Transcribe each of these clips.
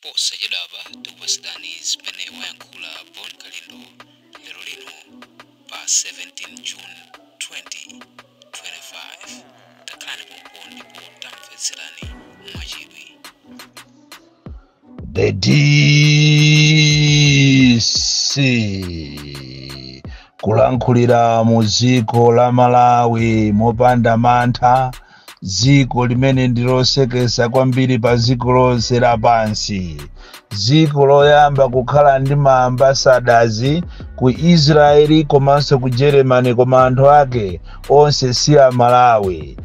Posachedwapa tikupatsirani zimene wayankhula Bon Kalindo lero lino pa 17 June 2025. Takhalani pompo ndipo tamvetserani mwachidwi. The DC kulankhulira mu dziko la Malawi mopanda mantha, dziko limene ndilosekesa kwambiri pa dziko lonse lapansi, dziko loyamba kukhala ndi ma ambassadors ku Israeli komanso ku Germany, koma anthu ake onse si a Malawi.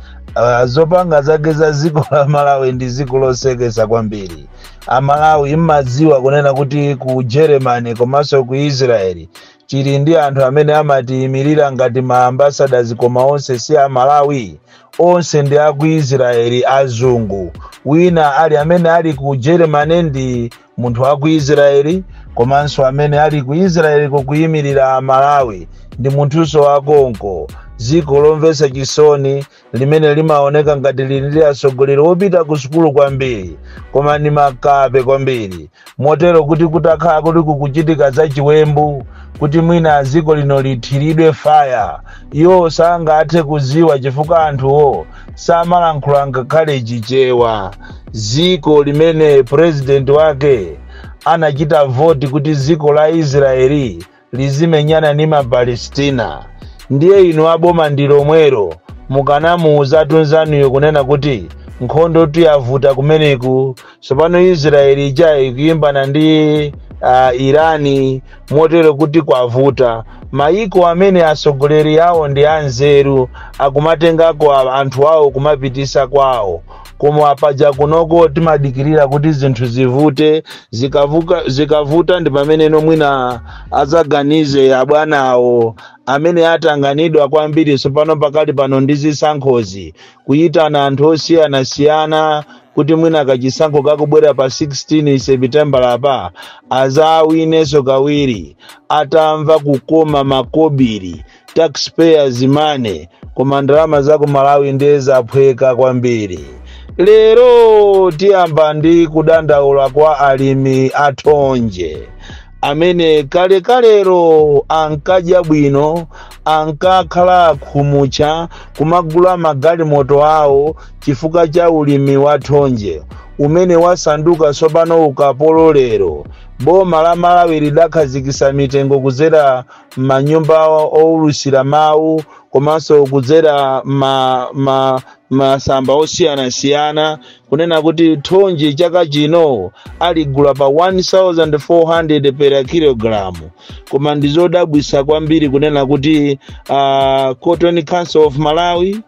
Zopanga zake za dziko la Malawi ndi dziko losekesa kwambiri. Amalawi, mmadziwa kunena kuti ku Germany komanso ku Israeli tili ndi anthu amene amatiyimirira ngati ma ambassadors, koma onse si Amalawi, onse ndi aku Israeli, azungu. Wina ali amene ali ku Germany ndi munthu wa ku Israeli, komanso amene ali ku Israeli kukuyimirira Amalawi ndi munthunso wakonko. Dziko lomvetsa chisoni limene limaoneka ngati lili ndi atsogoleri wopita ku sukulu kwambiri, koma ndi makape kwambiri, motero kuti kutakhala kuti kukuchitika zachiwembu kuti mwina dziko lino lithiridwe fire, iwo sangathe kuziwa chifukwa anthuwo samalankhula ngakhale Chichewa. Dziko limene president wake anachita voti kuti dziko la Israeli lizimenyana ndi Mapalestina. Ndiye inu aboma ndi lomwero mukanamuuza tunzanuyo kunena kuti nkhondo tuyavuta kumeneku, tsopano Israeli ija ikuyimbana ndi Irani, motero kuti kwavuta. Mayiko amene atsogoleri awo ndi anzeru akumatengako anthu awo kumapitisa kwawo, koma paja kunoko timadikirira kuti zinthu zivute. Zikavuta ndi pamene mwina adzaganize abwanawo amene atanganidwa kwambiri tsopano pakali pano ndi zisankhozi, kuyitana anthu osiyanasiyana kuti mwina kachisankho kakubwera pa 16 September apa azawinenso kawiri, atamva kukoma makobiri, taxpayers money. Koma ndalama za ku Malawi ndiye zaphweka kwambiri. Lero tiyamba ndi kudandaula kwa alimi athonje amene kalekalero ankadya bwino, ankakhala khumucha kumagula magalimoto awo chifukwa cha ulimi wa thonje umene wasanduka tsopano ukapolo. Lero boma la Malawi lidakhazikitsa mitengo kudzera m'manyumba owulutsira mawu komanso kudzera ma masamba osiyanasiyana kunena kuti thonje chaka chino aligula pa 1400 per kilogram. Koma ndizodabwitsa kwambiri kunena kuti Cotton Council of Malawi,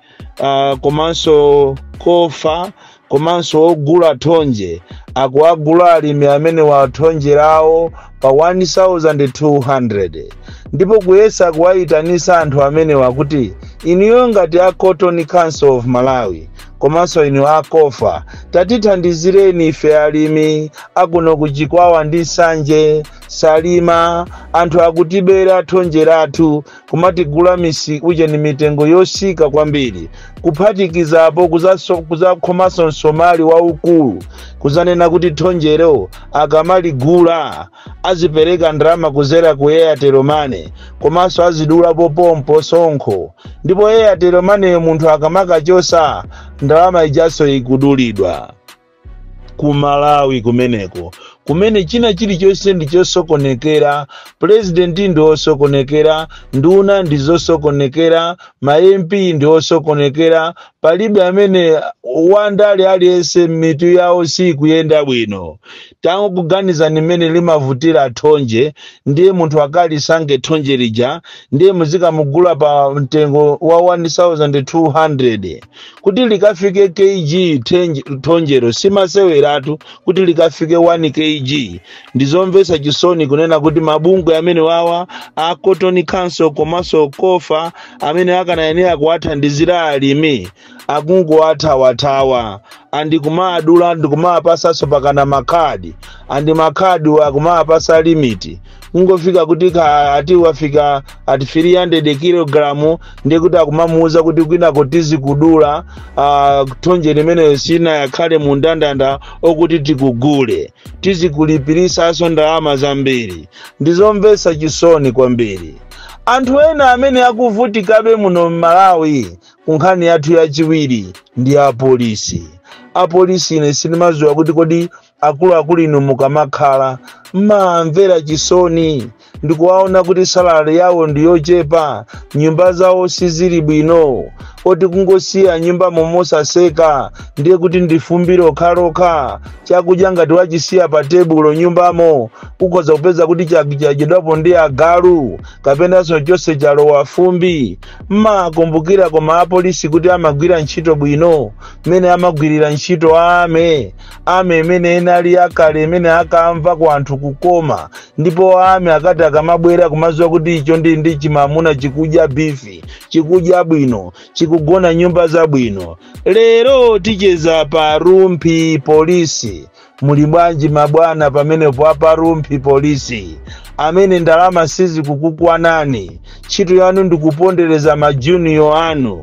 komanso COFA, komanso ogula thonje akuagula alimi amene wathonjerawo pa 1200, ndipo kuyesa kuwayitanisa anthu amenewa kuti inuyo ngati a Cotton Council of Malawi komanso inu a COFA, tatithandizireni ife alimi akuno kuchikwawa ndi Nsanje, Salima, anthu akutibera thonje lathu kumatigula misi ucheni mitengo yosika kwambiri, kuphatikizapo kuzakhomanso msomali waukulu kuzanena kuti thonjero akamaligula azipereka ndalama kuzera ku Airtel Money, komanso azidulapo pompo sonkho, ndipo Airtel Money munthu akamakachosa ndalama ijaso ikudulidwa. Ku Malawi kumeneko kumene china chilichonse ndi chosokonekera, purezidenti ndi osokonekera, nduna ndi zosokonekera, ma MP ndi osokonekera, palibe amene wandale aliyense mitu yawo sikuyenda bwino. Tangokuganizani mmene limavutira thonje, ndiye munthu akalisange thonje lija, ndiye muzikamugula pa mtengo wa 1200 kuti likafike kg. Thonjero simaseweratu kuti likafike 1 kg. Ndizomvetsa chisoni kunena kuti mabungwe amene wawa a Cotton Council komanso COFA amene akanayenera kuwathandizira alimi akungowathawathawa andi kumaadula ndikumawapasanso pakana makhadi, andi makhadi akumawapasa limit. Kungofika kuti ati wafika ati 300 kilogramu, ndiye kuti akumamuuza kuti kwinako tizikudula, thonje limeneyo sina yakhale mu ndandanda okuti tikugule, tizikulipirisanso ndalama zambiri. Ndizomvetsa chisoni kwambiri. Anthu ena amene akuvutikabe muno m'Malawi, ku nkhani yathu yachiwiri, ndi apolisi. Apolisi, ine sindimadziwa kuti kodi akuluakulu inu mukamakhala mmamvera chisoni ndikuwaona kuti salary yawo ndi yochepa, nyumba zawo sizili bwino, oti kungosiya nyumba momosaseka ndiye kuti ndi fumbi lokhalokha. Chakudya ngati wachisiya pa tebulo nyumbamo, ukhoza kupeza kuti chadyedwapo ndi agalu kapenanso chonse chalowa fumbi. Mmakumbukira koma apolisi kuti amagwira ntchito bwino mmene amagwirira ntchito ame imene inali akale, imene akamva ku anthu kukoma, ndipo ame akati akamabwera kumadziwa kuti icho ndi chimamuna chikudya beef, chikudya bwino, chikugona nyumba zabwino. Lero ticheza pa Rumphi Polisi. Muli bwanji mabwana pamenepo apa Rumphi Polisi, amene ndalama sizikukukwanani, ntchito yanu ndikupondereza ma junior anu,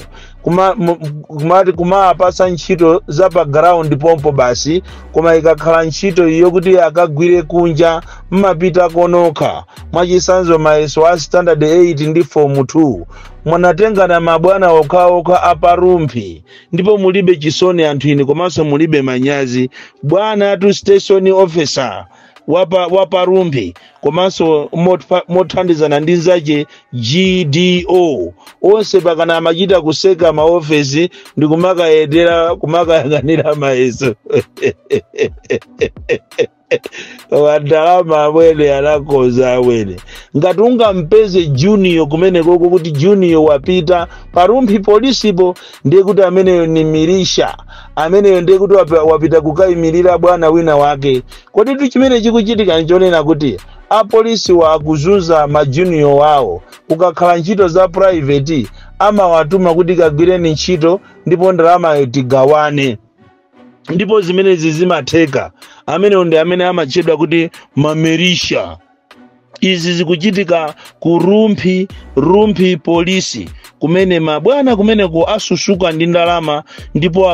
kumati kumawapasa ntchito za pa ground pompo basi, koma ikakhala ntchito iyo kuti akagwire kunja mmapita konokha? Mwachitsanzo, mayeso a standard 8 ndi form 2 mwanatengana mabwana okhaokha aparumphi, ndipo mulibe chisoni anthu ine, komanso mulibe manyazi. Bwana atu station officer wapa Rumphi komanso mothandizana ndi nzache GDO, onse pakana amachita kuseka maofesi ndi kumakayendera, kumakayang'anira mayeso. Koma ndalama amwene anakoza amwene. Ngati ungampeze junior kumenekoko kuti junior wapita paRumphi polisipo, ndiye kuti ameneyo ni milisha, ameneyo ndiye kuti wapita kukayimirira bwana wina wake. Kodi tu chimene chikuchitika nchonena kuti apolisi wakuzunza ma junior wawo. Kukakhala ntchito za private amawatuma kuti kagwireni ntchito ndipo ndalamayo tigawane, ndipo zimenezi zimatheka. Amenewo ndi amene amatchedwa kuti mamerisha. Izi zikuchitika ku Rumphi Polisi, kumene mabwana kumeneko asusuka ndi ndalama ndipo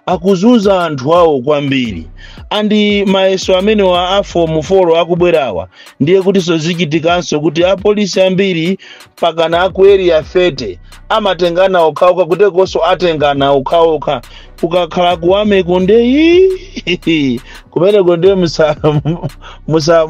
akuzunza anthu awo kwambiri. And mayeso amenewa a form 4 akubwerawa, ndiye kutinso zichitikanso kuti apolisi ambiri pakana aku Area 30 amatengana okhaokha, kutekonso atengana okhaokha. Kukakhala kuwameko ndeyi kumeneko ndiye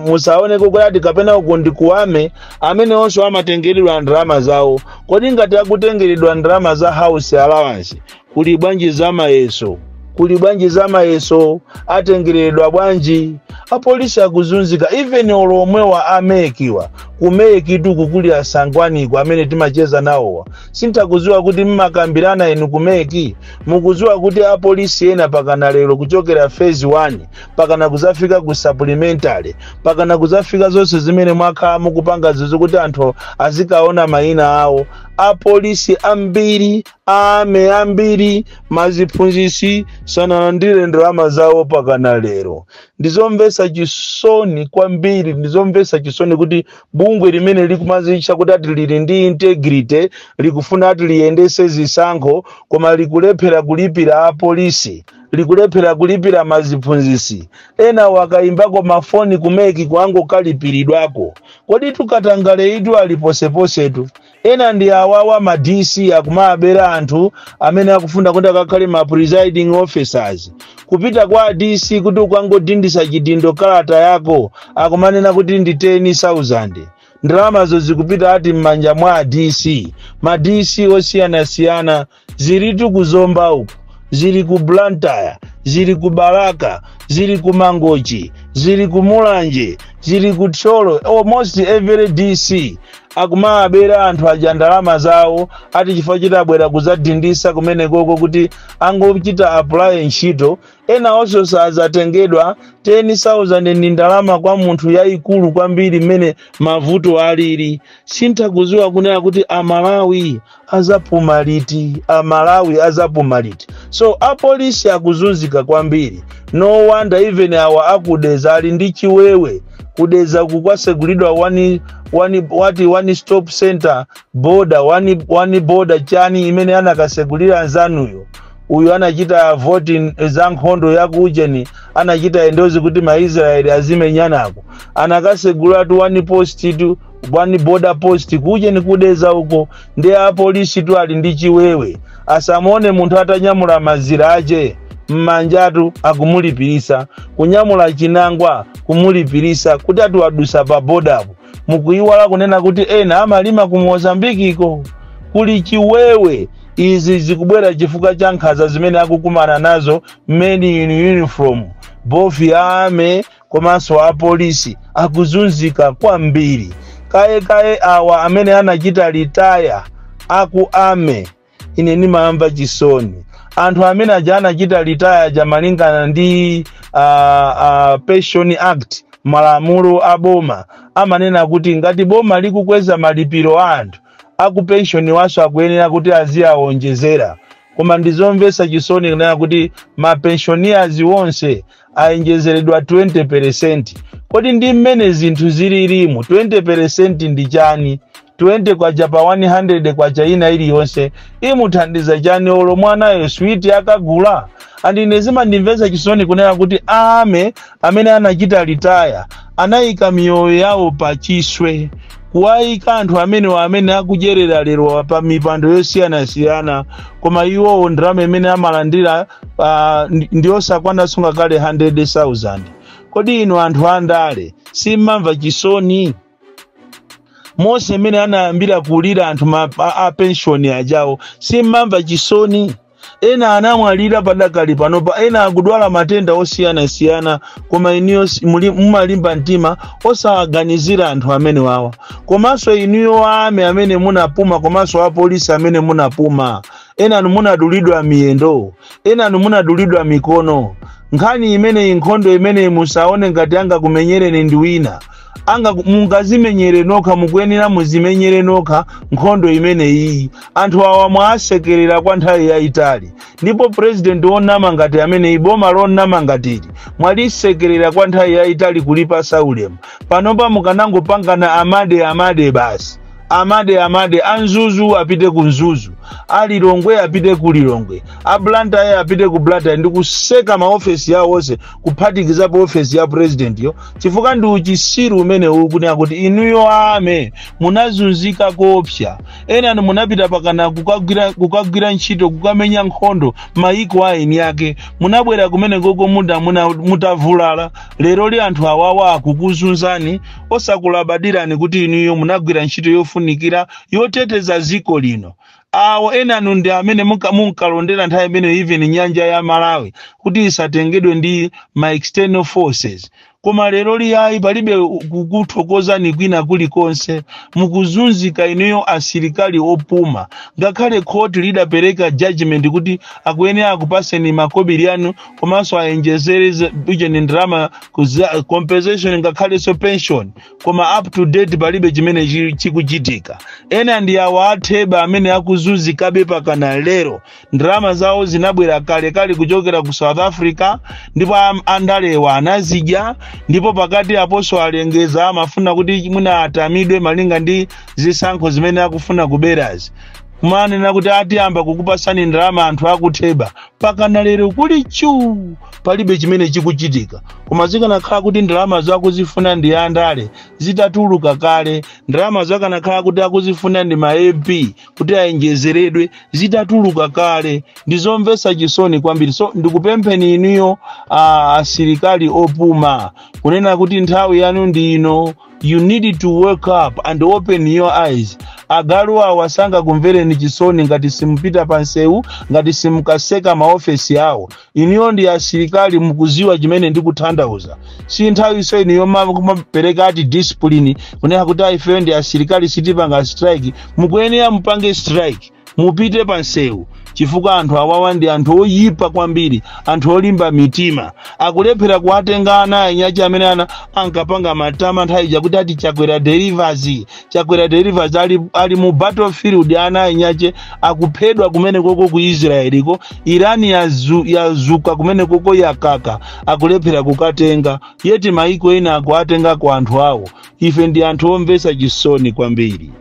musaoneko kuti kapena uku ndi kuwame, amene onso amatengeredwa ndalama zawo. Kodi ngati akutengeredwa ndalama za house allowance, kuli bwanji za mayeso? Kuli bwanji za mayeso? Atengeredwa bwanji? Apolisi akuzunzika. Even olomwewa a MEC wa, ku MEC tuku kuli asangwaniko amene timacheza nawowa, sintakuziwa kuti mmakambirana inu ku MEC. Mukuziwa kuti apolisi ena pakana lero, kuchokera phase 1 pakana kuzafika ku supplementary, pakana kuzafika zonse zimene mwakhala mukupanga zizo kuti anthu azikaona mayina awo, apolisi ambiri, ame ambiri, maziphunzisi sanalandire ndalama zawo pakana lero. Ndizomvetsa chisoni kwambiri. Ndizomvetsa chisoni kuti bungwe limene likumazitcha kuti ati lili ndi integrity, likufuna ati liyendese zisankho, koma likulephera kulipira apolisi, likulephera kulipira maziphunzisi. Ena wakayimbako mafoni ku MEC kwangokalipiridwako. Kodi tukatangale itu ali poseposetu. Ena ndi awawa ma DC akumabera anthu amene akufuna kuti akakhale ma presiding officers. Kupita kwa DC kuti ukangodindisa chidindo kalata yako, akumanena kuti ndi 10,000. Ndalamazo zikupita ati m'manja mwa DC, ma DC osiyanasiyana. Zilitu kuzomba uku, zili ku Blantyre, zili ku Balaka, zili ku Mangochi, zili ku Mulanje, zili ku Thyolo. Almost every DC akumabera anthu aja ndalama zawo, ati chifukwa chitabwera kuzadindisa kumenekoko kuti angochita apply ntchito. Ena onso sazatengedwa. 10,000 ndi ndalama kwa munthu yayikulu kwambiri mmene mavuto alili. Sinthakuziwa kunena kuti Amalawi azapuma liti, Amalawi azapuma liti? So apolisi akuzunzika kwambiri. No wonder even awa akudeza ali ndi chiwewe. Kudedza uku kwasegulidwa one, one, wati one stop center border, one border chani imene anakasegulira anzanuyo. Uyu anachita voting za nkhondo ya kuujeni, anachita endorse kuti Maisraeli azimenyanako. Anakasegulatu one post tu, one border post kuujeni, kuDedza uko. Ndi apolisi tu ali ndi chiwewe. Asamuone munthu atanyamula mazira ache mmanjatu, akumulipirisa kunyamula chinangwa, kumulipirisa kuti atiwadusa pa bodapo. Mukuiwala kunena kuti ena amalima ku Mozambikiko. Kuli chiwewe. Izi zikubwera chifukwa cha nkhanza zimene akukumana nazo men in uniform, both ya army komanso apolisi, akuzunzika kwambiri. Kaye kaye awa amene anachita retire aku army, ine ndimamva chisoni. Anthu amene aja anachita retire aja, malingana ndi Pension Act, malamulo a boma amanena kuti ngati boma likukweza malipiro a anthu aku pension waso, akuyenera kuti aziyawonjezera. Koma ndizomvetsa chisoni kunena kuti mapensioners wonse ayenjezeredwa 20. Kodi ndi mmene zinthu zililimu, 20 ndi chani? 20 kwacha pa 100 kwacha ina iliyonse imuthandiza chani? Olo mwanayo switi akagula? And ine zimandimvetsa chisoni kunena kuti army amene anachita retire anayika miyoyo yawo pa chiswe, kuwayika anthu amenewa amene akudyerera lero pa mipando yosiyanasiyana, koma iwowo ndalama imene amalandira ndiyosakwananso ngakhale 100,000. Kodi inu anthu andale simmamva chisoni? Mose imene anayambira kulira anthu a pension ajawo, simmamva chisoni? Ena anamwalira padakali panopa, ena akudwala matenda osiyanasiyana, koma iniyo mumalimba mtima osawaganizira anthu amene wawa. Komanso iniyo army amene munapuma, komanso apolisi amene munapuma, enanu munadulidwa miyendo, enanu munadulidwa mikono. Nkhani imeneyi, nkhondo imeneyi, musaone ngati angakumenyereni ndi wina. Anga mungazimenyere nokha, mukuyenera muzimenyere nokha nkhondo imeneyi. Anthu awa mwasekerera kwa nthawi yayitali, ndipo president wonama ngati ameneyi, boma lonama ngatili, mwalisekerera kwa nthawi yayitali, kulipasa ulemu. Panopa mukanangopangana amade amade basi, amade amade. Anzuzu apite ku Mzuzu, aLilongwe apite ku Lilongwe, aBlantyre apite ku Blantyre, ndi kuseka maofesi yawo onse, kuphatikizapo ofesi ya president yo, chifukwa ndi uchisiru umene ukunena kuti inuyo army munazunzika kopsa. Enanu munapita pakana kukagwira ntchito, kukamenya nkhondo maiko a eni ake. Munabwera kumene koko muda mutavulala. Lero li anthu awawa akukuzunzani osakulabadirani kuti inuyo munagwira ntchito yofunikira yoteteza dziko lino. Awo enanu ndi amene munkalondera nthawi imene even nyanja ya Malawi kuti isatengedwe ndi ma external forces. Koma lero liyayi, palibe kukuthokozani kwina kulikonse. Mukuzunzika inuyo asilikali opuma. Ngakhale khoti lidapereka judgment kuti akuyenera akupaseni makobiri anu, komanso ayenjezere ujeni ndalama, compensation, ngakhalenso pension, koma up to date palibe chimene chikuchitika. Ena ndi awa atheba amene akuzunzikabe pakana lero. Ndalama zawo zinabwera kalekale kuchokera ku South Africa, ndipo andalewa anazidya. Ndipo pakati aponso alengeza, amafuna kuti mwina atamidwe malinga ndi zisankho zimene akufuna kuberazi, kumanena kuti atiyamba kukupasani ndalama anthu akutheba. Pakana lero kuli chu, palibe chimene chikuchitika. Koma zikanakhala kuti ndalama zakuzifuna ndi andale, zitatuluka kale. Ndalama zakanakhala kuti akuzifuna ndi ma MP kuti ayenjezeredwe, zitatuluka kale. Ndizomvetsa chisoni kwambiri. So ndikupempheni inuyo asilikali opuma kunena kuti nthawi yanu ndi ino. You need to wake up and open your eyes. Agalu awa sangakumvereni chisoni ngati simupita pa nsewu, ngati simukaseka maofesi awo. Inuyo ndi asilikali, mukuziwa chimene ndikutanthauza. Si nthawi inuyo kumapereka ati discipline, kunena kuti ifeyo ndi asilikali, sitipanga strike. Mukuyenera mupange strike, mupite pa nsewu. Chifukwa anthu awawa ndi anthu oyipa kwambiri, anthu olimba mitima. Akulephera kuwatenga ana anyachi amene ana ankapanga matama nthawi chakuti ati Chakwera delivers, Chakwera delivers, ali mu battlefield. Ana anyache akuphedwa kumene koko ku Israeliko, Irani yazuka kumene koko, yakaka, akulephera kukatenga. Yeti maiko ena akuatenga ku anthu awo. Ife ndi anthu omvetsa chisoni kwambiri.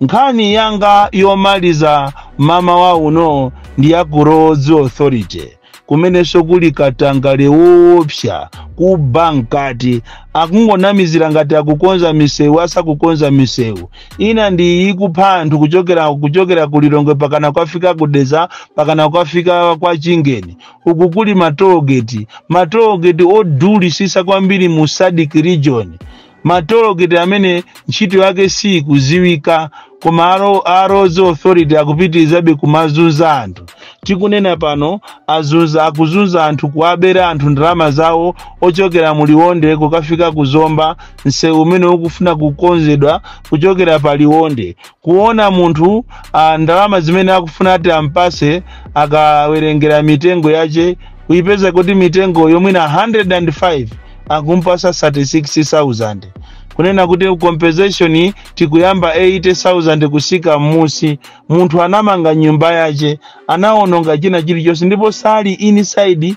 Nkhani yanga yomaliza mama wa uno ndi ya ku Roads Authority, kumenenso kuli katangale woopsa, kuba mkati. Akungonamizira ngati akukonza misewu, asakukonza misewu. Ina ndi ikupha anthu kuchokera ku Lilongwe pakana kwafika kudeza, pakana kwafika kwa Chingeni. Uku kuli matollgate, matollgate odulisisa kwambiri mu SADC region, matollgate amene ntchito yake sikuziwika, koma a Roads Authority akupitirizabe kumazunza anthu. Tikunena pano azunza, akuzunza anthu, kuwabera anthu ndalama zawo. Ochokera mu Liwonde kukafika kuzomba, msewu umene ukufuna kukonzedwa kuchokera pa Liwonde, kuona munthu ndalama zimene akufuna ati ampase, akawerengera mitengo yache kuipeza kuti mitengo yomwina 105, akumpasa 36,000. Kunena kuti compensation tikuyamba 80,000 kusika m'musi. Munthu anamanga nyumba yache, anaononga china chilichonse, ndipo sali inside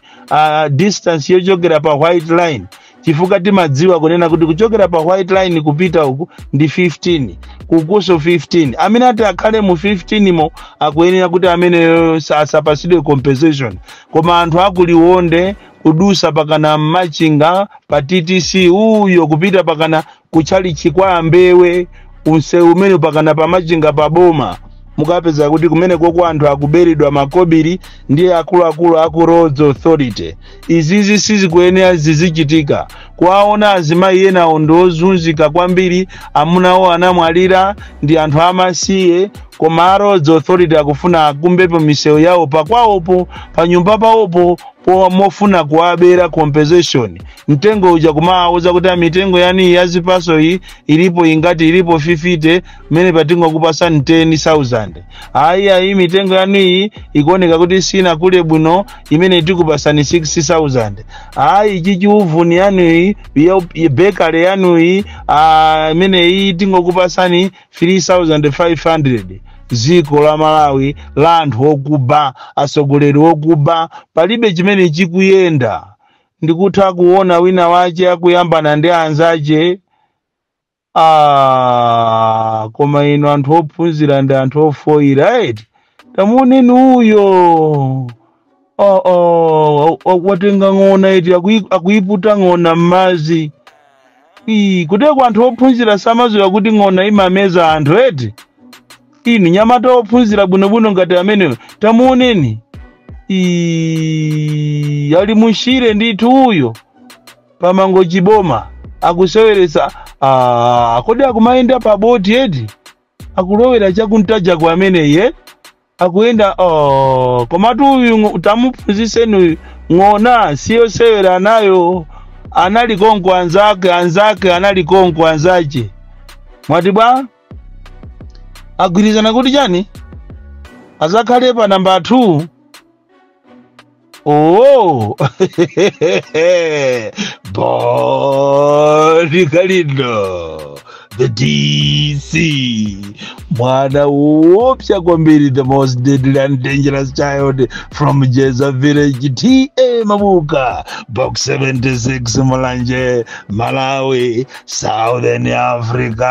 distance yochokera pa white line, chifukwa timadziwa kunena kuti kuchokera pa white line kupita uku ndi 15, kukuso 15. Amene ati akhale mu 15 mo akuyenera kuti ameneyo asapasidwe compensation. Koma anthu akuliwonde kudusa pakana Machinga pa TTC uyo kupita pakana kuchalichi kwa Ambewe, unsewu umene pakana pa Machinga pa boma, mukapeza kuti kumene koko anthu akuberedwa makobiri ndi akuluakulu aku Roads Authority. Izizi sizikuyenera zizichitika. Kuwaona azimayi enawo ndi ozunzika kwambiri, amunawo anamwalira, ndi anthu amasiye, koma a Roads Authority akufuna akumbepo misewu yawo pakwawopo, pa nyumba pawopo, po mofuna kuwabera compensation. Mtengo uja kumawuza kuti mitengo yani ya zipaso iyi ilipo ingati? Ilipo 50, mmene patingokupasa 10,000. Ayi, ayi, mitengo yanu iyi ikuoneka kuti sina kule bwino, imene tikupasani 6000. Ayi, chichi uvuni yanu iyi, bakery yanu iyi, imene iyi tingokupasani 3500. Dziko la Malawi la anthu okuba, atsogoleri okuba, palibe chimene chikuyenda. Ndikutha kuona wina wache akuyambana ndi anzache. Ah, koma ino anthu ophunzira ndi anthu ofoira eti. Tamuoneni uyo, oh, watenga ng'ona eti, akuiputa ng'ona m'madzi. Ii, kuteko anthu ophunzira samadziwa kuti ng'ona imameza anthu eti? Inu nyamata ophunzira bwinobwino ngati ameneyo, tamuoneni. Ii, ali mushire ndithu uyo pamango chiboma akuseweretsa. Ah, kodi akumayenda pa boti eti? Akulowera chakuntaja kwa ameneyi akuyenda. Oh, komatu uyu tamuphunzitseni uyu, ng'ona siyosewera nayo. Anali konko anzake, anzake anali konko anzache. Mwati bwa agwirizana kuti chani? Azakhale pa namba 2. Oh, Bon Kalindo, the DC, mwana wopsa kwambiri, the most deadly and dangerous child from Jeza Village, TA Mabuka, Box 76, Mulanje, Malawi, Southern Africa.